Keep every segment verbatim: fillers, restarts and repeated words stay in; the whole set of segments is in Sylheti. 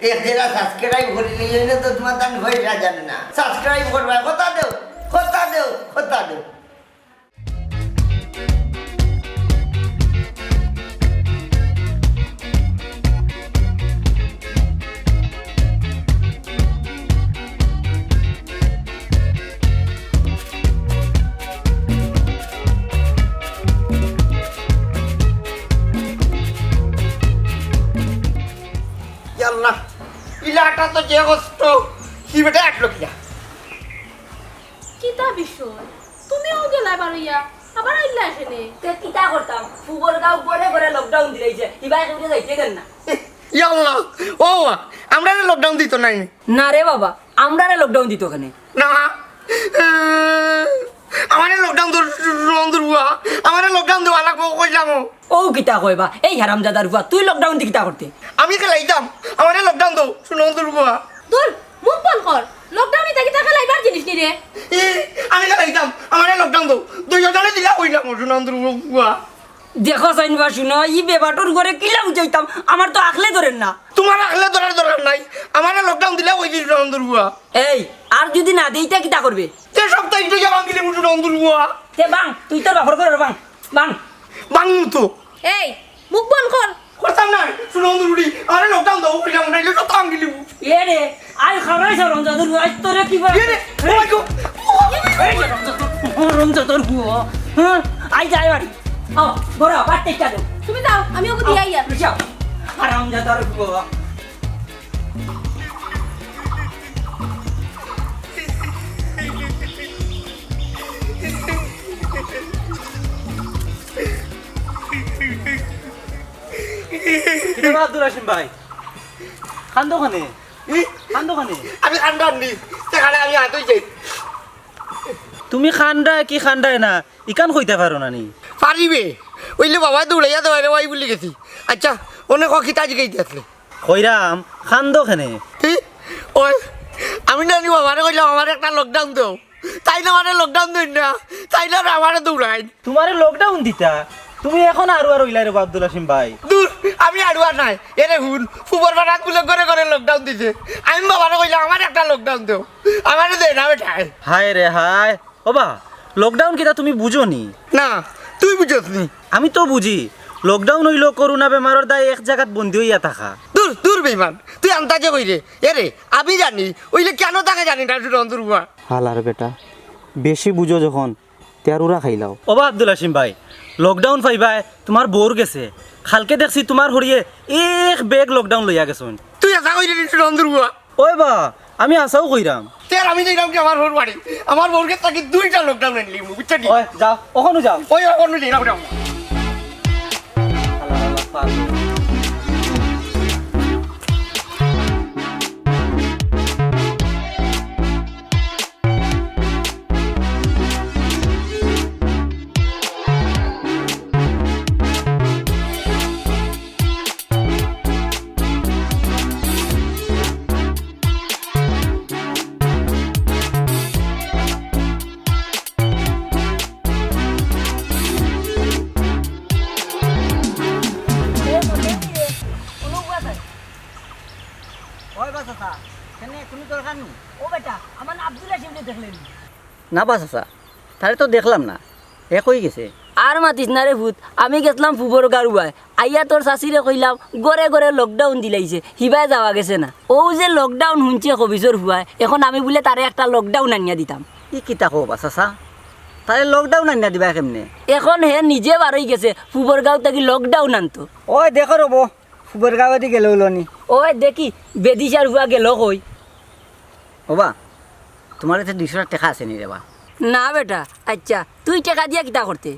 এক জেলা সাবস্ক্রাইব করি নিয়ে এনে তো তোমার তান পয়সা জানে না। সাবস্ক্রাইব করবা, কথা দেও, কথা দেও, কথা দেও। ইয়াল্লা, ইলাটা তো যে কষ্ট, কি বেটা আটলো কিনা? কিতা বিষয়? তুমিও গেলায় বারইয়া, আবার আইলা এখানে? তে কিতা করতাম? ফুবর গাঁও ঘরে ঘরে লকডাউন দিলাইছে, ইবায় কেউরে যাইতে দেন না। ইয়াল্লা, ও বা, আমরারে লকডাউন দিত নাই। না রে বাবা, আমরারে লকডাউন দিত কেনে? না, আমারে লকডাউন দর, রন্দুর বুয়া, আমারে লকডাউন দেওয়া লাগবো, কইলাম। ও কিতা কয় বা, এই হারামজাদার বুয়া, তুই লকডাউন দি কিতা করতে? আমি খেলাইতাম, আমারে লকডাউন দেও, রন্দুর বুয়া। দূর, মুখ বন্ধ কর। লকডাউন ইতা কিতা খেলাইবার জিনিস নি রে? ই, আমি খেলাইতাম, আমারে লকডাউন দেও। দুই হাজারে দিলা কইলাম, রন্দুর বুয়া। দেখো চাইন বা শুনো, ই বেবাটর ঘরে কিলা বুঝাইতাম, আমার তো আখলে ধরের না। তোমার আখলে ধরার দরকার নাই, আমারে লকডাউন দিলা কই দিল রন্দুর বুয়া। এই, আর যদি না দেই, ইতা কিতা করবে? তে সপ্তাহে দুইটা ভাঙিলে মুঠু রন্দুর বুয়া। তে বাং, তুই তোর বাপর ঘরে বাং, বাং। বাং তো। এই, মুখ বন্ধ কর। করতাম না, শুনো, অন্ধ রুটি, আমারে লকডাউন দাও, কইলাম, নাইলে তো টাঙ্গি লিবু। এ রে, আই খাবাই সরম জাদুর, আই তোরে কি বা-, এ রে, ও মাই গড। এই যে রমজান, রমজান তোর বুয়া, হ্যাঁ? আই যাই বাড়ি। আও, বড়, বাড়তে চলো। তুমি যাও, আমি ওকে দিয়ে আইয়া। যাও। হারামজাদার বুয়া। কিতা বা আব্দুল হাসিম ভাই? কান্দো কেনে? ই? কান্দো কেনে? আমি কান্দার নি। তে খালে আমি আতই যাই। তুমি কান্দায় কি কান্দায় না, ইখান কইতায় পারো না নি? পারিবে। অইলে বাবায় দৌড়াইয়া দেওয়ারে ওয়াই বুলি গেছি। আচ্ছা, অনে ক কিতা জিগাইতে আছলে? কইরাম, কান্দো কেনে? ই? ওই, আমি না নি বাবারে কইলাম, আমারে একটা লকডাউন দেও। তাইন আমারে লকডাউন দেইন না, তাইন আর আমারে দৌড়াইন। তুমারে লকডাউন দিতা? তুমি এখন আড়ুয়া রইলায় রে বা আব্দুল হাসিম ভাই। দূর, আমি আড়ুয়া নায়। এরে হুন, ফুবর পাড়াত বুলে ঘরে ঘরে লকডাউন দিছে। আমি বাবারে কইলাম, আমারে একটা লকডাউন দেও। আমারে দেয় না বেটায়। হায় রে হায়। ও বা, লকডাউন কিতা তুমি বুঝো নি? না, তুই বুঝস নি। আমি তো বুঝি। লকডাউন অইলো করোনা বেমারর দায় এক জাগাত বন্দি অইয়া থাকা। দূর, দূর বেইমান, তুই আন্দাজে কইরে। এরে, আমি জানি, অইলে কেনে তাকে জানি না, রন্দুর বুয়া। হালার বেটা, বেশি বুঝো যখন, তে আর উড়া খাইলাও। ও বা আব্দুল হাসিম ভাই, লকডাউন পাইবায়, তুমার বউর গেছে। কালকে দেখছি তুমার হরিয়ে এক ব্যাগ লকডাউন লইয়া গেছইন। তুই হাছা কইরে নি, রন্দুর বুয়া। ওই বা, আমি হাছাউ কইরাম। তে আর আমি যাইরাম কি আমার বউর বাড়ি? আমার বউর গেছ থাকি দুইটা লকডাউন আনলিমু, বুঝছো নি? ওই, যাও, অখনউ যাও। ওই, অখনউ যাইরাম, যাও। ওই বা চাচা, কেনে কুনু দরকার নি? ও বেটা, আমার নাম আব্দুল হাসিম রে, দেখলে নি? না বা চাচা, তারে তো দেখলাম না, হে কই গেছে? আর মাতিস না রে ফুত, আমি গেছলাম ফুবর গারুয়ায়, আইয়া তোর চাচিরে কইলাম, ঘরে ঘরে লকডাউন দিলাইছে, হিবায় যাওয়া গেছে না। অউ যে লকডাউন হুনছে খবিছর ফুয়ায়, এখন আমি বুলে তারে একটা লকডাউন আনিয়া দিতাম। ই কিতা কও বা চাচা? তারে লকডাউন আনিয়া দিবায় কেমনে? এখন হে নিজে বারই গেছে, ফুবর গাঁও থাকি লকডাউন আনতো। ওই দেখো রবো, ফুবর গাঁওদি গেল অইলো নি। ওই দেখি, বেদিশার ফুয়া গেল কই? ও বা, তুমার গেছে দুইশো টেকা আছে নি রে বা? না বেটা। আইচ্ছা, তুই টেকা দিয়া কিতা করতে?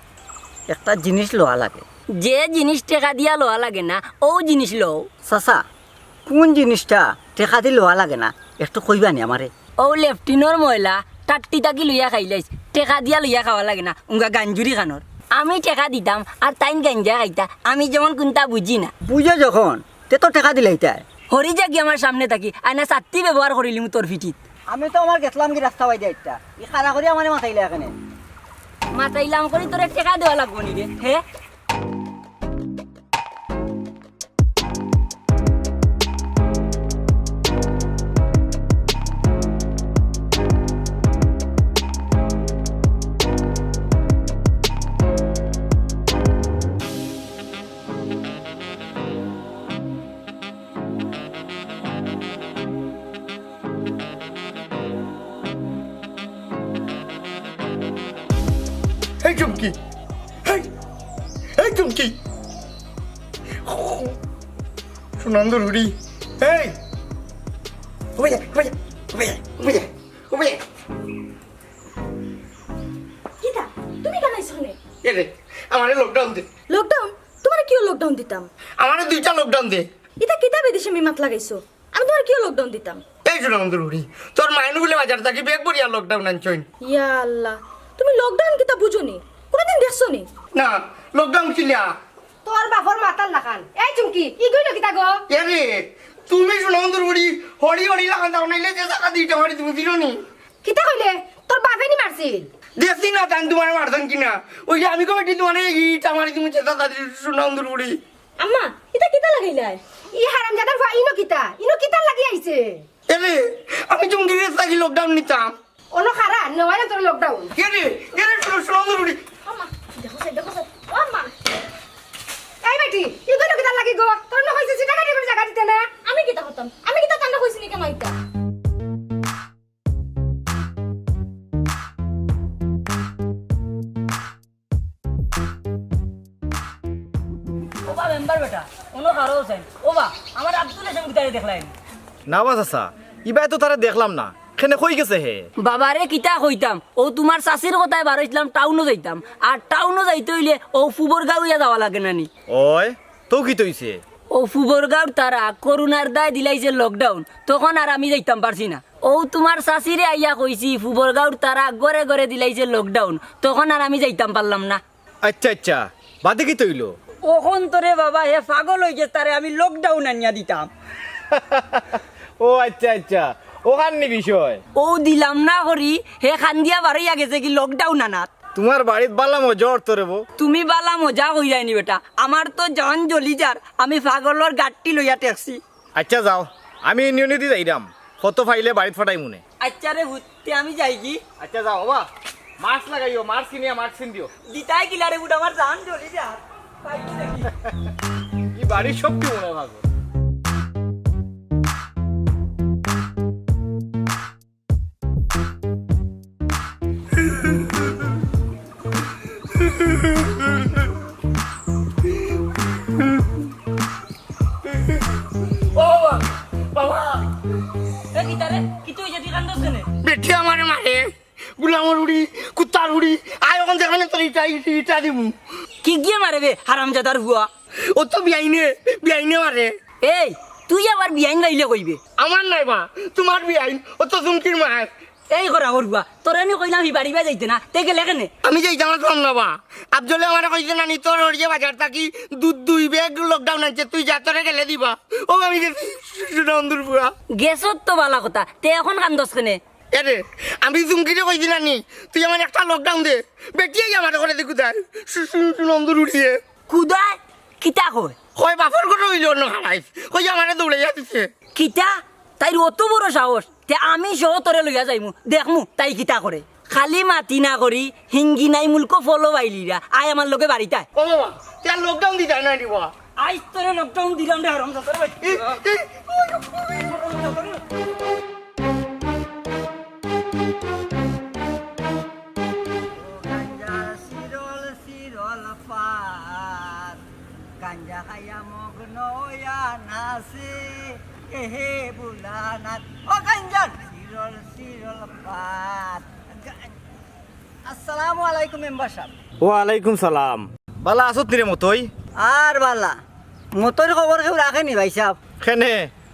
একটা জিনিস লওয়া লাগে। যে জিনিস টেকা দিয়া লওয়া লাগে না, অউ জিনিস লও। চাচা, কুন জিনিসটা টেকা দি লওয়া লাগে না, একটু কইবা নি আমারে? অউ লেফটিনর ময়লা, টাট্টি থাকি লইয়া খাইলাইস, টেকা দিয়া লইয়া খাওয়া লাগে না, উঙ্গা গাঞ্জুরি খানোর। আমি টেকা দিতাম, আর তাইন গাঞ্জা খাইতা, আমি যেমন কুনতা বুঝি না। বুঝো যখন, তে তো টেকা দিলাইতায়। হরি যাগি আমার সামনে থাকি, আয়না ছাত্তি ব্যবহার করিলিমু তোর ফিঠিত। আমি তো আমার গেছলাম কি রাস্তা বাইদে একটা, ই খাড়া করি আমারে মাতাইলা এখানে। মাতাইলাম করি তোরে টেকা দেওয়া লাগবো নি রে, হে? এই চুমকি, এই, এই চুমকি, সুনন্দর বুড়ি, এই, ওই, ওই, ওই, ওই, ওই। কিতা? তুমি কেনে আইছো নে? এ রে, আমারে লকডাউন দে। লকডাউন? তুমারে কিওর লকডাউন দিতাম? আমারে দুইটা লকডাউন দে। ইতা কিতা বিদেশি মাত লাগাইছো? আমি তুমারে কিওর লকডাউন দিতাম? এই সুনন্দর বুড়ি, তোর মাইনু বুলে বাজার থাকি ব্যাগ ভরিয়া লকডাউন আনছইন। ইয়া আল্লাহ, তুমি লকডাউন কিতা বুঝো নি? কুনুদিন দেখছো নি? না, লকডাউন কিলা? তোর বাপর মাথার লাখান। এই চুমকি, ইগুইন কিতা গো? এ রে, তুমি সুনন্দর বুড়ি, হরি হরি লাখান যাও, নাইলে যে জাগা দিতে পারি তুমি দিলো নি। কিতা কইলে? তোর বাপে নি মারছিল? দেখছি না, তান তুমারে মারছইন কিনা। ওই যে আমি কমিটি তুমারে ইটা মারি তুমি চেতা তাদের সুনন্দর বুড়ি। আম্মা, ইতা কিতা লাগাইলায়? ই হারামজাদার ফুয়া ইনো কিতা? ইনো কিতার লাগি আইছে? এরে, আমি জঙ্গির কাছ থাকি লকডাউন নিতাম। অনো খারা, নেওয়াই তোর লকডাউন। এরে, এরে, শোনো, শোনো, জরুরি। আম্মা, দেখো সে, দেখো সে। ও আম্মা। এই বেটি, ইগুইন কিতার লাগি গো? তোর না কইছি সিটা কাটি করে জাগা দিতে না? আমি কিতা করতাম? আমি কিতা তান্ডা কইছি নি কামাইতা? ওবা মেম্বার বেটা, অনো খারো হোসেন। ওবা, আমার আব্দুল হোসেন কিতারে দেখলায় নি? না বা চাচা, ইবায় তো তারে দেখলাম না। কেনে কই গেছে হে? বাবারে কিতা কইতাম, অউ তুমার চাচির কথায় বারইছলাম টাউনো যাইতাম। আর টাউনো যাইতে অইলে অউ ফুবরগাঁও অইয়া যাওয়া লাগে না নি? অয়, তো কিতা অইছে? অউ ফুবরগাঁওর তারা করোনার দায় দিলাইছে লকডাউন, তখন আর আমি যাইতাম পারছি না। অউ তুমার চাচিরে আইয়া কইছি, ফুবরগাঁওর তারা ঘরে ঘরে দিলাইছে লকডাউন, তখন আর আমি যাইতাম পারলাম না। আইচ্ছা, আইচ্ছা, বাদে কিতা অইলো? অখন তো রে বাবা, হে পাগল অইগেছে, তারে আমি লকডাউন আনিয়া দিতাম। ও আইচ্ছা, আইচ্ছা, অখান নি বিষয়। অউ দিলাম না করি, হে কান্দিয়া বারইয়া গেছে কি লকডাউন আনাত। তুমার বাড়িত বালা মজা অরতো রে বো। তুমি বালা মজা কইরায় নি বেটা, আমার তো জান জ্বলি যার, আমি পাগলর গাট্টি লইয়া ঠেকছি। আইচ্ছা যাও, আমি ইউনিয়নেদি যাইরাম, কত পাইলে বাড়িত ফাটাইমুনে। আইচ্ছা রে পুত, তে আমি যাইগি। আইচ্ছা যাও বাবা, মাস্ক লাগাইও, মাস্ক কিনিয়া মাস্ক কিন দিও। দিতায় কিলা রে পুত, আমার জান জ্বলি যার। পাইছি দেখি। ই বাড়ির সব কি মনে হয় ভাগো? ও বাবা, বাবা। এ কিতা রে? কিতা অইছে? তুই কান্দছ কেনে? বেটি আমারে মারে। গুলামর উড়ি, কুত্তার উড়ি। আয় অখন দেখবে না তোর ইটা, ইটা, ইটা দিমু। কিগিয়ে মারে বে, হারামজাদার ফুয়া? অউ তো বিয়াইনে, বিয়াইনে মারে। এই, তুই আবার বিয়াইন পাইলে কইবে? আমার নায় বা, তুমার বিয়াইন, অউ তো চুমকির মার। এই করা করবা, তোরে আমি কইলাম হি বাড়িবায় যাইতে না, তে গেলে কেনে? আমি যাইতাম পারতাম না বা। আফজলে আমারে কইছে না নি, তোর হরিয়ে বাজার থাকি দুধ দুই ব্যাগ লকডাউন আনছে, তুই যা, তোরে গেলে দিবা। অউ আমি গেছি, সুনন্দর ফুয়া। গেছত তো বালা কথা, তে অখন কান্দছ কেনে? এরে, আমি চুমকিরে কইছি না নি, তুই আমারে একটা লকডাউন দে। বেটিয়ে আমারে করে দে কুদায়। সু-, সু-, সুনন্দর উড়িয়ে। কুদায়? কিতা কয়? কয় বাপর ঘরো অইলে অনো হারাইস। কই আমারে দৌড়াইয়া দিছে। কিতা? তাইর অত বড় সাহস? তে আমি সহ তোরে লইয়া যাইমু, দেখমু তাই কিতা করে। খালি মাতি না করি, হিঙ্গি নাই মুলকো ফলো বাইলিরা। আয় আমার লগে বাড়িত আয়। ও মামা, তে আর লকডাউন দিতায় না নি বা? আইজ তোরে লকডাউন দিলাম রে হারামজাদার বাচ্চা। এই, এই, গাঞ্জা শিরল শিরল পাত, গাঞ্জা খাইয়া মগ্ন অইয়া নাচে, এহে ভোলানাথ। ও গাঞ্জার শিরল শিরল পাত। গা-, আসসালামু আলাইকুম মেম্বার সাব। ওয়ালাইকুম সালাম। বালা আছত নি রে মতই? আর বালা। মতইর খবর কেউ রাখে নি ভাইসাব? কেনে?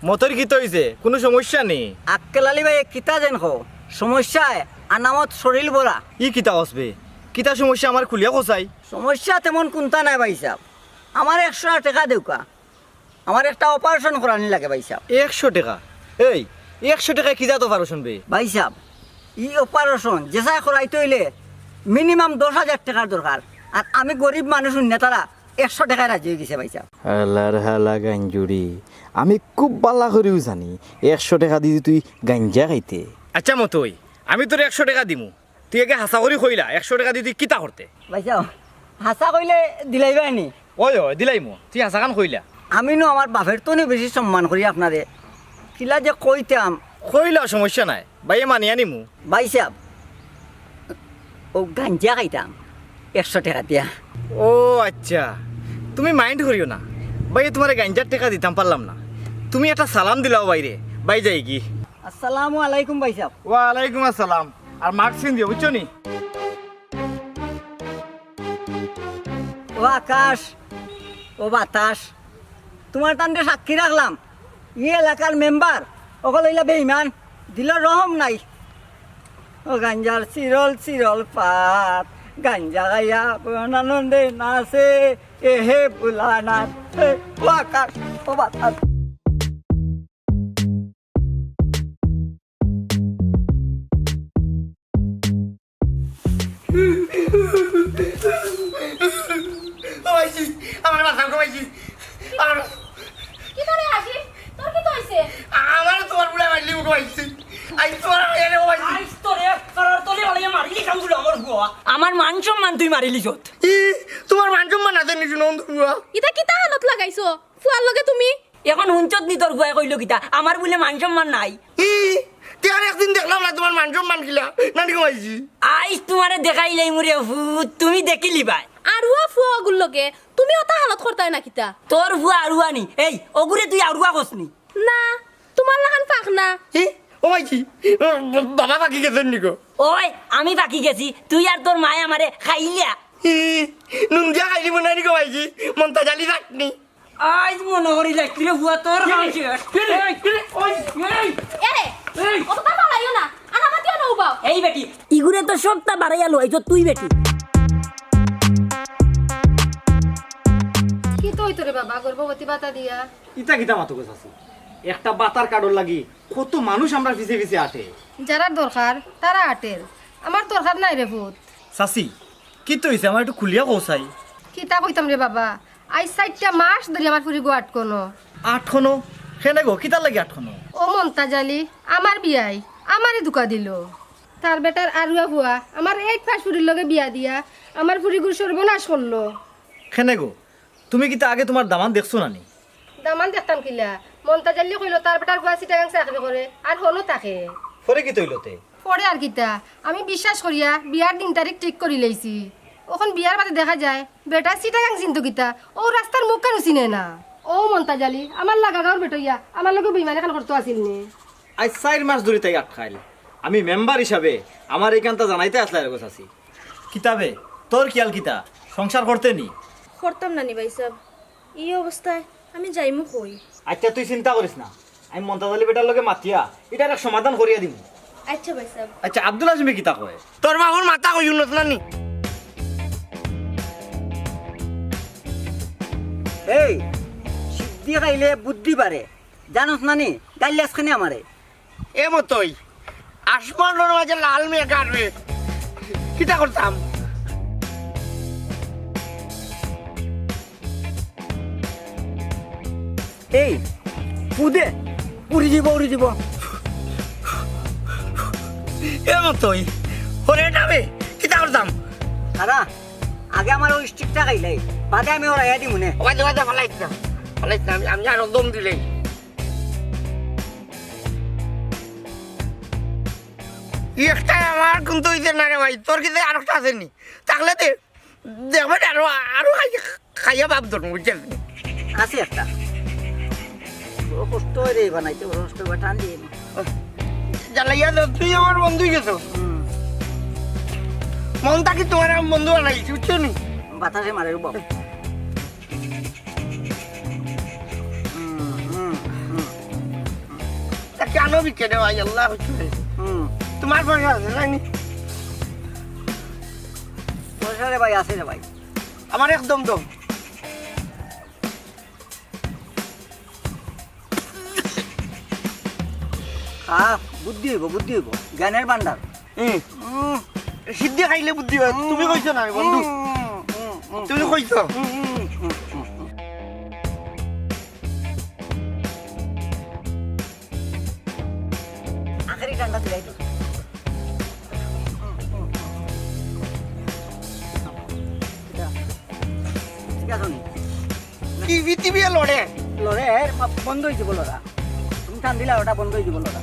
মতইর কিতা অইছে? কুনু সমস্যা নি? আক্কেল আলী ভাইয়ে কিতা যেন কও। সমস্যায় আনামত শরীল ভরা। ই কিতা কছ বে? কিতা সমস্যা আমারে খুলিয়া কছাই? সমস্যা তেমন কুন্তা নাই ভাইসাব। আমারে একশো টেকা দেউক্কা। আমার একটা অপারেশন করানি লাগে ভাইসাব। একশো টেকা? এই, একশো টেকায় কি জাত অপারেশন বে? ভাইসাব, ই অপারেশন যেছাই করাইতে অইলে মিনিমাম দশ হাজার টেকার দরকার। আর আমি গরিব মানুষ, অইন্য তারা একশো টেকায় রাজি অইগেছে ভাইসাব। হালার হালা গাঞ্জুড়ি, আমি খুব বালা করিউ জানি একশো টেকা দি তুই গাঞ্জা খাইতে। আইচ্ছা মতই, আমি তোরে একশো টেকা দিমু, তুই আগে হাছা করি কইলা, একশো টেকা দি তুই কিতা করতে? ভাইসাব, হাছা কইলে দিলাইবায় নি? অয়, অয়, দিলাইমু। তুই হাছাখান কইলা। আমি নু আমার বাফর থনে বেশি সম্মান করি আপনারে। কিলা যে কইতাম। কইলা, সমস্যা নাই। ভাইয়ে মানিয়া নিমু। ভাইসাব, অউ গাঞ্জা খাইতাম। একশো টেকা দিয়া। ও আচ্ছা, তুমি মাইন্ড করিও না ভাই, তুমারে গাঞ্জার টেকা দিতাম পারলাম না। তুমি একটা সালাম দিলাও বাইরে, বাই যাইগি। আসসালামু আলাইকুম ভাইসাব। ওয়ালাইকুম আসসালাম। আর মাস্ক পিন্দিও, বুঝছো নি? ও আকাশ, ও বাতাস, তুমার তানরে সাক্ষী রাখলাম। ই এলাকার মেম্বার অকল অইলা বেইমান, দিলর রহম নাই। ও গাঞ্জার চিরল চিরল পাত, গাঞ্জা খাইয়া মন আনন্দে নাচে, এহে ভোলানাথ। এ, ও আকাশ, ও বাতাস। ও ভাইজি, আমার মাথা ঘুমাইছি। আমার, কিতা রে হাসি? তোর কিতা অইছে? আমার তুমার বুড়া মারলি মুখ ভাইজি। আই তুমার আরে ও ভাইজি। আইস তো রে, তোর তলে বালিয়ে মারি দিতাম বুলে আমার বুয়া। আমার মান সম্মান তুই মারিলিছত। ই, তুমার মান সম্মান আছে নি শুনো বুয়া? ইতা কিতা হালত লাগাইছো? ফুয়ার লগে তুমি? এখন হুনছত নি তোর ফুয়ায় কইলো কিতা? আমার বুলে মান সম্মান নাই। ই, তে আর একদিন দেখলাম না তুমার মান সম্মান কিলা? নানি ঘুমাইছি। আইস তুমারে দেখাইলাইমু রে ফুত, তুমি দেখিলিবায়। আরুয়া ফুয়া অগুর লগে তুমি অতা হালত করতায় না কিতা? তোর ফুয়া আরুয়া নি? এই, অগুরে তুই আরুয়া কস নি? না, তুমার লাখান ফাক না। ই, ও ভাইজি, বাবা বাকি গেছইন নি গো? ওই, আমি বাকি গেছি, তুই আর তোর মায় আমারে খাইলা। ই, নুন দিয়া খাইলি মনে হয় নি গো ভাইজি, মন্তাজ আলি চাটনি। আইজ মনো করি লাগছি রে ফুয়া তোর খাওয়া শেষ। এই, এই, ওই, এই, এরে, এই। অতটা ফালাইও না, আনামাতিও না উবাও। এই বেটি, ইগুরে তো সবটা বাড়াইয়া লইছো তুই বেটি। কিতা অইতো রে বাবা, গর্ভবতী ভাতা দিয়া? ইতা কিতা মাতো গো চাচি? একটা ভাতার কার্ডর লাগি কত মানুষ আমরার পিছে পিছে আটে। যারার দরকার, তারা আটের। আমার দরকার নাই রে ফুত। চাচি, কিতা অইছে? আমারে একটু খুলিয়া কও চাই। কিতা কইতাম রে বাবা, আইজ চাইরটা মাস ধরি আমার ফুরিগু আটকনো। আটকনো? কেনে গো, কিতার লাগি আটকনো? ও মন্তাজ আলি, আমার বিয়াই আমারে ধুকা দিলো। তার বেটার আরুয়া ফুয়া আমার এইট পাস ফুরির লগে বিয়া দিয়া আমার ফুরিগুর সর্বনাশ করলো। কেনে গো, তুমি কিতা আগে তুমার দামান দেখছো না নি? দামান দেখতাম কিলা? মন্তাজ আলি কইলো তার বেটার ফুয়া চিটাগাং চাকরি করে, আর হনো থাকে। পরে কিতা অইলো তে? পরে আর কিতা, আমি বিশ্বাস করিয়া বিয়ার দিন তারিখ ঠিক করি লইছি। অখন বিয়ার বাদে দেখা যায় বেটা চিটাগাং চিনতো কিতা, অউ রাস্তার মুখখানও চিনে না। ও মন্তাজ আলি, আমার লাগা গাঁওর বেটা অইয়া আমার লগে বেইমানি খান করতো আছিল নি? আইজ চাইর মাস ধরি তাই আটকাইল। আমি মেম্বার হিসাবে আমার ইখানতা জানাইতে আছলায় রে গো চাচি। কিতা বে, তোর খিয়াল কিতা? সংসার করতে নি? করতাম না নি ভাইসাব, ই অবস্থায় আমি যাইমু কই? আচ্ছা, তুই চিন্তা করিস না, আমি মন্তাজ আলি বেটার লগে মাতিয়া ইটার এক সমাধান করিয়া দিমু। আচ্ছা ভাইসাব। আচ্ছা, আব্দুল হাসিমে কিতা কয়? তোর বাবুর মাথা কই উন্নত না নি? এই, সিদ্ধি খাইলে বুদ্ধি বাড়ে, জানোস না নি? গাইল্লাস কেনে আমারে? এ মতই, আসমানর মাঝে লাল মেঘ আরবে, কিতা করতাম? এই, ফুদে, উড়ি দিব, উড়ি দিব। এ মতই, ওরে নামে, কিতা করতাম? দাদা, আগে আমার ওই স্টিকটা খাইলাই, বাদে আমি ওরা এদি মনে। ওই দে, ওই দে, ফালাইস না, ফালাইস না, আমি, আমি আরো দম দিলাই। ই একটা আমার কিন্তু অইছে না রে ভাই, তোর কিন্তু আরো একটা আছে নি? থাকলে দে, দেখবে আরো, আরো খাই-, খাইয়া বাপ ধরবো, বুঝছস নি? আছে একটা। বড় কষ্ট হয় রে বানাইতে, বড় কষ্ট হয়, টান দিয়ে। জ্বালাইয়া দে, তুই আমার বন্ধু গেছো। হুম। মন থাকি তোমার আমি বন্ধু বানাইছি, বুঝছো নি? বাতাসে মারে রে বাবা। হুম, হুম, হুম। তা কেন বিকে রে ভাই, আল্লাহ হচ্ছে। হুম। তোমার পয়সা আছে, তাই নি? পয়সা রে ভাই, আছে রে ভাই। আমার একদম দম। খা, বুদ্ধি হইব, বুদ্ধি হইব। জ্ঞানের ভান্ডার। হুম। হুম। সিদ্ধি খাইলে বুদ্ধি হয়। তুমি কইছো না, আমি বন্ধু। হুম, হুম, হুম, তুমি কইছো। হুম, হুম, হুম, হুম, হুম। আখেরি ঠান্ডা দিলাই তো। ঠিক আছে নি? কি পৃথিবী লড়ে? লড়ে, এর মা-, বন্ধ হয়ে যাবো লড়া। তুমি টান দিলা, ওটা বন্ধ হয়ে যাবো লড়া।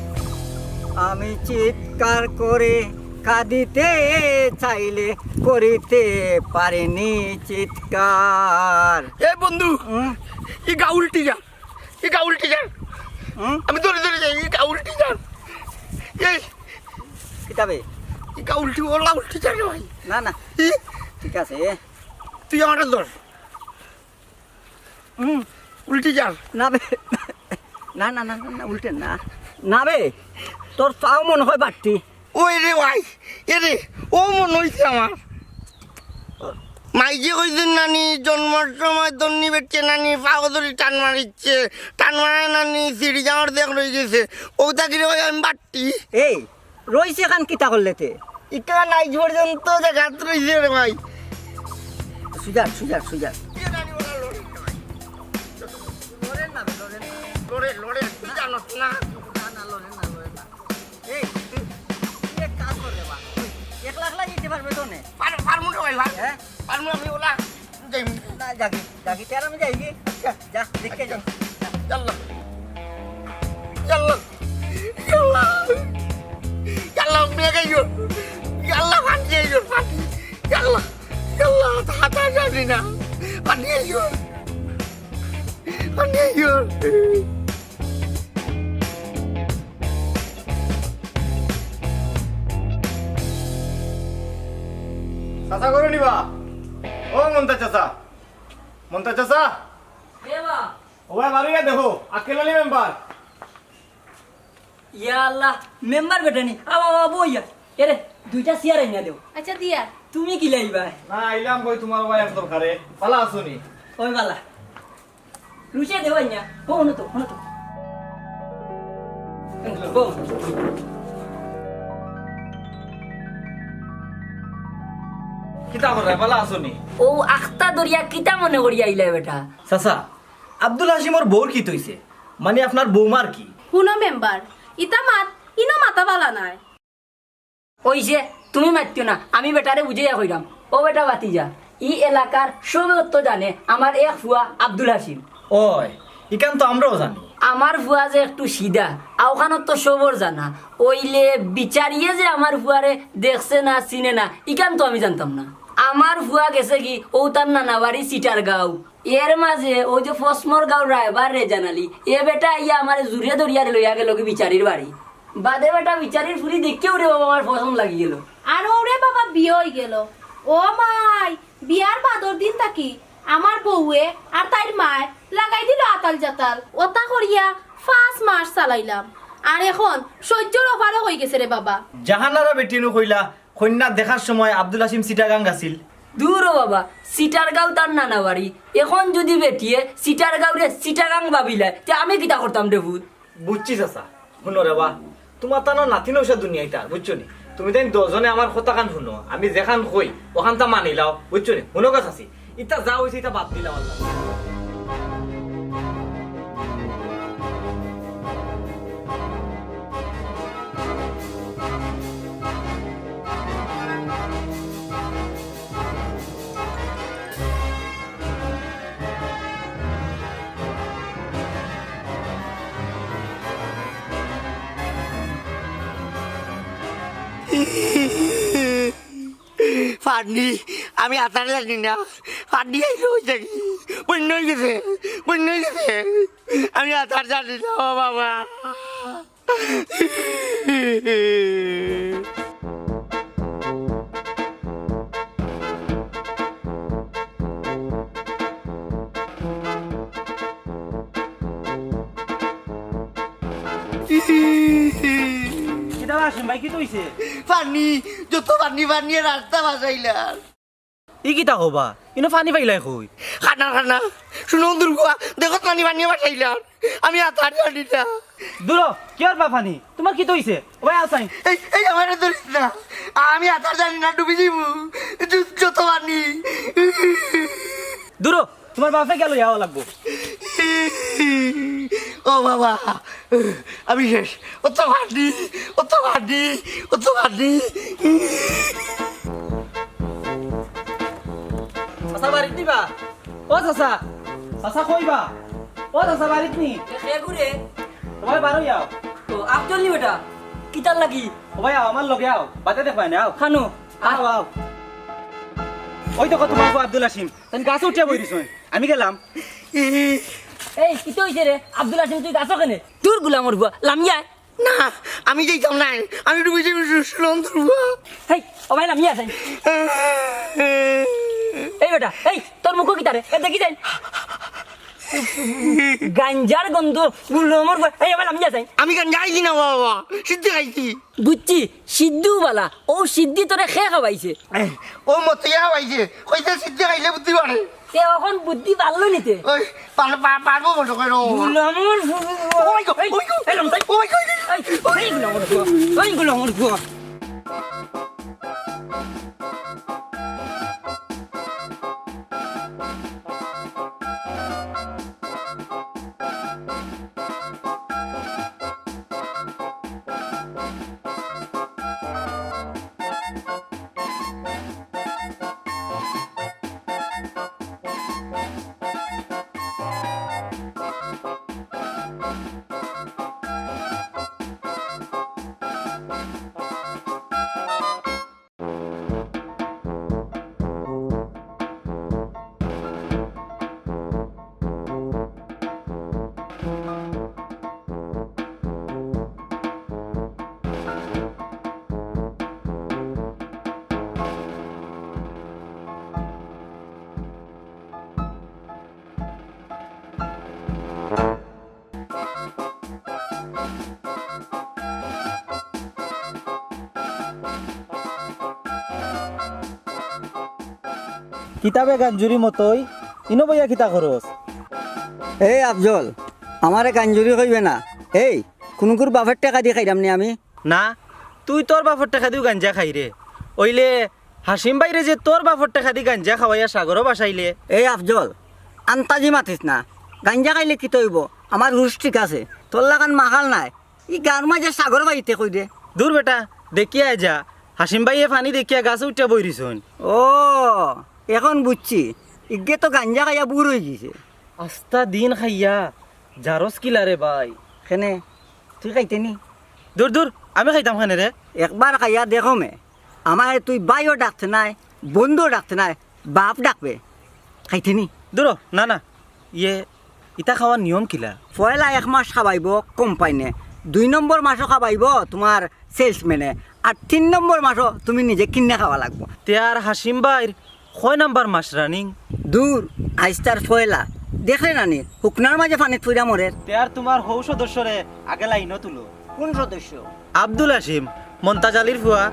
আমি চিৎকার করে কাঁদিতে চাইলে করিতে পারিনি চিৎকার। এ বন্ধু, হুম? ই গাউল টিজার, ই গাউল টিজার। হুম? আমি ধরে ধরে যাই, ই গাউল টিজার। এই কিতাবে? ই গাউল টি-, ও লাউল টিজার রে ভাই। না, না। ই? ঠিক আছে। তুই আমারে ধর। হুম। উল্টি যার। না বে। না, না, না, না, না, উল্টে না। না বে, তোর পাও মনে হয় বাট্টি। ওই রে ভাই, এ রে, ও মনে হইছে আমার। মাইজে কইছেন নানি, জন্মর সময় দন্নি বেটকে নানি, পাও ধরি টান মারিচ্ছে, টান মারা নানি, সিঁড়ি যাওয়ার দেখ রয়ে গেছে। ও তাকে রে ভাই, আমি বাট্টি। এই, রইছে খান কিতা করলে তে? ইটা নাই পর্যন্ত জাগাত রইছে রে ভাই। সুজার, সুজার, সুজার। এ রানী ওরা লড়ে রে ভাই। লড়েন না, লড়েন না। লড়ে, লড়ে, তুই জানোস না। না, না, লড়েন না, লড়েন না। এই, তুই, তুই এক কাজ কর রে বা। একলা একলা যেতে পারবে তো নে? পার-, পারমু রে ভাই, পার-, হ্যাঁ? পারমু আমি ওলা। যাইমু। না, যাগি, যাগি, তেরা আমি যাইগি। আচ্ছা, যা, দেখে যা। ইয়াল্লা। ইয়াল্লা। ইয়াল্লা। ইয়াল্লা, মেঘ আইও। ইয়াল্লা, পানি আইও, পানি। ইয়াল্লা। ইয়াল্লা, হাতা জানি না। পানি আইও। পানি আইও। চাচা করো নিবা? ও মন্তা চাচা। মন্তা চাচা। এ বা। ও ভাই, বারো গিয়া দেখো, আক্কেল আলী মেম্বার। ইয়া আল্লাহ, মেম্বার বেটা নি। আও, আও, আও, বইয়া। এরে, দুইটা চেয়ার আইনা দেও। আচ্ছা, দিয়া। তুমি কি লাইবা? না, আইলাম কই তোমার ভাই এক দরকারে। ভালা আছো নি? ওই ভালা। রুশে দেও আইনা। বও না তো, বও না তো। বও। কিতা কররায়, ভালা আছো নি? ও আখতা দরিয়া কিতা মনে করিয়া আইলা বেটা? চাচা, আব্দুল হাসিমর বউর কিতা অইছে? মানে আপনার বৌমার কি? হুনো মেম্বার, ইতা মাত, ইনো মাতা বালা নায়। ওই যে, তুমি মাতিও না, আমি বেটারে বুঝাইয়া কইরাম। ও বেটা ভাতিজা, ই এলাকার সবে তো জানে আমার এক ফুয়া আব্দুল হাসিম। ওই, ইখান তো আমরাও জানি। আমার ফুয়া যে একটু সিধা, অউখান তো সবর জানা। অইলে বিচারিয়ে যে আমার ফুয়ারে দেখছে না, চিনে না, ইখান তো আমি জানতাম না। আমার ফুয়া গেছে কি, অউ তার নানা বাড়ি চিটারগাঁও। এর মাঝে অউ যে ফসমর গাঁও রায়বার রেজান আলী, এ বেটা আইয়া আমারে জুরে ধরিয়া লইয়া গেল কি বিচারির বাড়ি। বাদে বেটা বিচারির ফুরি দেখিয়া ওরে বাবা আমার পছন্দ লাগি গেল। আর ওরে বাবা বিয়া অই গেল। ও মাই, বিয়ার বাদর দিন থাকি আমার বউয়ে আর তাইর মায় লাগাই দিল আতাল জাতাল। ওতা করিয়া পাঁচ মাস চালাইলাম। আর এখন সহ্যর অফারও অই গেছে রে বাবা। জাহানারা বেটিনু কইলা, কইন্যা দেখার সময় আব্দুল হাসিম চিটাগাং আছিল। দূর ও বাবা, চিটারগাঁও তার নানা বাড়ি। এখন যুদি বেটিয়ে চিটারগাঁওরে চিটাগাং ভাবিলায়, তে আমি কিতা করতাম রে পুত? বুঝছি চাচা, হুনো রে বা, তুমার তানো নাতিন অইছে দুনিয়াইত আর, বুঝছো নি? তুমি তাইন দশজনে আমার কথাখান হুনো, আমি যেখান কই, অখানতা মানিলাও, বুঝছো নি? হুনো গো চাচি, ইতা যা অইছে ইতা বাদ দিলাও আল্লাহ। পানি, আমি আতার জানি না। পানি আইলো অই জানি। বন্যা অই গেছে, বন্যা অই গেছে। আমি আতার জানি না, ও বাবা। কিতা হাসিম ভাই, কিতা অইছে? পানি, যত পানি, পানি আর রাস্তা ভাসাইলার। ই কিতা কও বা? ইনো পানি পাইলায় কই? খানা, খানা। হুনো দুর্গা, দেখো পানি, পানি ভাসাইলার। আমি আতার জানি না। দূর হ, কিয়র বা পানি? তুমার কিতা অইছে? ও ভাই, আও চাই। এই, এই, আমারে ধরিস না। আমি আতার জানি না, ডুবি যাইমু। যত পানি। দূর হ, তুমার বাপে গেল, ইয়াও লাগবো। ও বাবা, আমি শেষ। অত পানি, অত পানি, অত পানি। চাচা বাড়িত নি বা? ও চাচা, চাচা কই বা? ও চাচা বাড়িত নি? এ, কে গুরে? ও ভাই, বারো আও। ও, আফজল নি বেটা? কিতার লাগি? ও ভাই, আও, আমার লগে আও। বাদে দেখবায় নে, আও। খানো? আও, আও। ওই দেখো তুমার ফুয়া আব্দুল হাসিম। তাইন গাছো উঠিয়া বই দিছইন। আমি গেলাম। এই, কিতা অইছে রে? আব্দুল হাসিম, তুই গাছো কেনে? দুর গুলামর ফুয়া, লামিয়া আয়। না, আমি যাইতাম নায়। আমি ডুবি যাইমু, সু-, সুলন দুর ফুয়া। হেই, ও ভাই, লামিয়া আয়। এই বেটা, এই, তোর মুখো কিতা রে? এ, দেখি যাই। গাঞ্জার গন্ধ, গুলামর ফুয়া। এই, ও ভাই, লামিয়া আয়। আমি গাঞ্জা খাইছি না বাবা, সিদ্ধি খাইছি। বুঝছি, সিদ্ধি বালা। অউ সিদ্ধি তোরে কে খাওয়াইছে? ও মতইয়া খাওয়াইছে, কইছে সিদ্ধি খাইলে বুদ্ধি বাড়ে। তে অখন বুদ্ধি বাড়লো নি তে? ওই, পার-, পার-, পারবো মনে করো। গুলামর ফুয়া। ওই গো, এই, ওই গো, এই লম্বা। ওই গো, ওই গো। এই, এই গুলামর ফুয়া, এই গুলামর ফুয়া। কিতা বে গাঞ্জুরি মতই, ইনো বইয়া কিতা করস? এই আফজল, আমারে গাঞ্জুরি কইবে না। এই, কুনুগুর বাপর টেকা দি খাইরাম নি আমি? না, তুই তোর বাপর টেকা দিউ গাঞ্জা খাইরে। অইলে হাসিম ভাইরে যে তোর বাপর টেকা দি গাঞ্জা খাওয়াইয়া সাগরো ভাসাইলে। এই আফজল, আন্তাজি মাতিস না। গাঞ্জা খাইলে কিতা অইবো? আমার হুশ ঠিক আছে, তোর লাখান মাখাল নায়। ই গাঁওর মাঝে সাগর ভাইতে কই দে। দুর বেটা, দেখিয়া যা, হাসিম ভাইয়ে পানি দেখিয়া গাছো উঠিয়া বই রইছইন। ও, অখন বুঝছি, ইগে তো গাঞ্জা খাইয়া বুর অইগেছে। আস্তা দিন খাইয়া জারস কিলা রে ভাই? কেনে, তুই খাইতে নি? দুর দুর, আমি খাইতাম কেনে রে? একবার খাইয়া দেখো মে, আমারে তুই ভাইও ডাকতে নায়, বন্ধুও ডাকতে নায়, বাপ ডাকবে, খাইতে নি? দুর, না না, ইয়ে, ইতা খাওয়ার নিয়ম কিলা? পয়লা এক মাস খাবাইবো কোম্পানিয়ে, দুই নম্বর মাসও খাবাইবো তুমার সেলসম্যানে, আর তিন নম্বর মাসও তুমি নিজে কিনে খাওয়া লাগবো। তে আর হাসিম ভাইর কয় নাম্বার মাস রানিং? দুর, আইজ তার পয়লা। দেখরে নানি, হুকনার মাঝে পানিত পইরা মরের। তে আর তুমার হউ সদস্যরে আগে লাইনো তুলো। কুন সদস্য? আব্দুল হাসিম, মন্তাজ আলীর ফুয়া।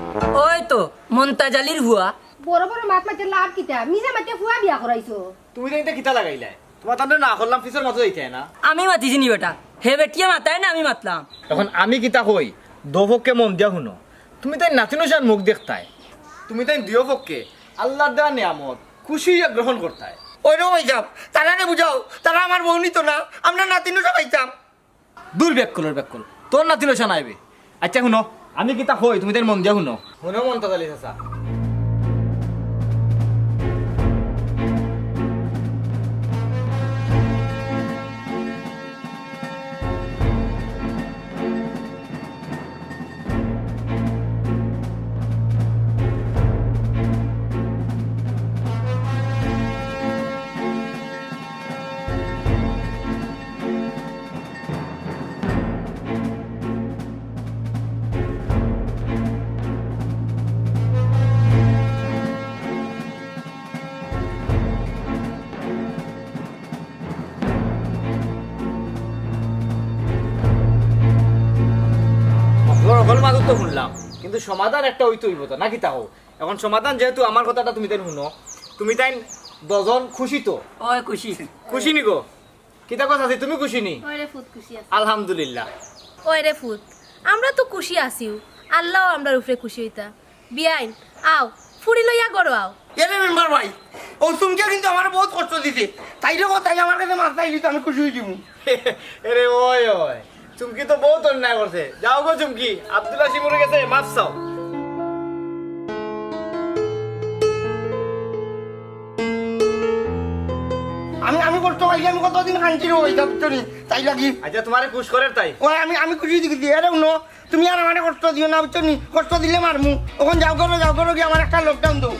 ওই তো, মন্তাজ আলীর ফুয়া। বড় বড় মাত মাতিয়া লাভ কিতা? মিছা মাতিয়া ফুয়া বিয়া করাইছো। তুমি তাইন ইতা কিতা লাগাইলায়? তুমার তানরে না করলাম, পিছর মাতো যাইতায় না। আমি মাতিছি নি বেটা, হে বেটিয়ে মাতায় না, আমি মাতলাম। অখন আমি কিতা কই, দুইও পক্ষে মন দিয়া হুনো। তুমি তাইন নাতিন অইছান মুখ দেখতায়, তুমি তাইন দুইও পক্ষে আল্লার দেওয়া নিয়ামত খুশি অইয়া গ্রহণ করতায়। ওই রে ভাইসাব, তারারে বুঝাও, তারা আমার বউ নিতো না, আমরা নাতিন অইছান পাইতাম। দুর বেক্কলর বেক্কল, তোর নাতিন অইছান আইবে। আচ্ছা হুনো, আমি কিতা কই, তুমি তাইন মন দিয়া হুনো। হুনো মন্তাজ আলী চাচা। হকলর হকল মাতুত তো হুনলাম, কিন্তু সমাধান একটা অইতো অইবো তো, নাকি তা কও? অখন সমাধান যেহেতু আমার কথাটা তুমি তাইন হুনো, তুমি তাইন দুইজন খুশি তো? অয় খুশি। খুশি নি গো? কিতা কথা আছে, তুমি খুশি নি? ওই রে ফুত খুশি আছে। আলহামদুলিল্লাহ। ওই রে ফুত, আমরা তো খুশি আছিউ, আল্লাও আমরার উপরে খুশি অইতা। বিয়াইন, আও, ফুড়ি লইয়া ঘরো আও। এরে মেম্বার ভাই, অউ চুমকিয়ে কিন্তু আমারে বউত কষ্ট দিছে। তাইরে কও, তাই আমার কাছে মাফ চাইলি তো আমি খুশি অইযিমু। এরে ওই ওই, চুমকি তো বউত অন্যায় করছে। যাও গো চুমকি, আব্দুল হাসিমর গেছে মাফ চাও। আমি, আমি কষ্ট পাইলে আমি কতদিন কান্দির অইতাম, বুঝছো নি? তাই লাগি। আচ্ছা, তোমারে খুশ করের তাই। ওই আমি, আমি খুশি অইগেছি। এরে হুনো, তুমি আর আমারে কষ্ট দিও না, বুঝছো নি? কষ্ট দিলে মারমু। অখন যাও করো, যাও করো, গিয়া আমার একটা lockdown দেও।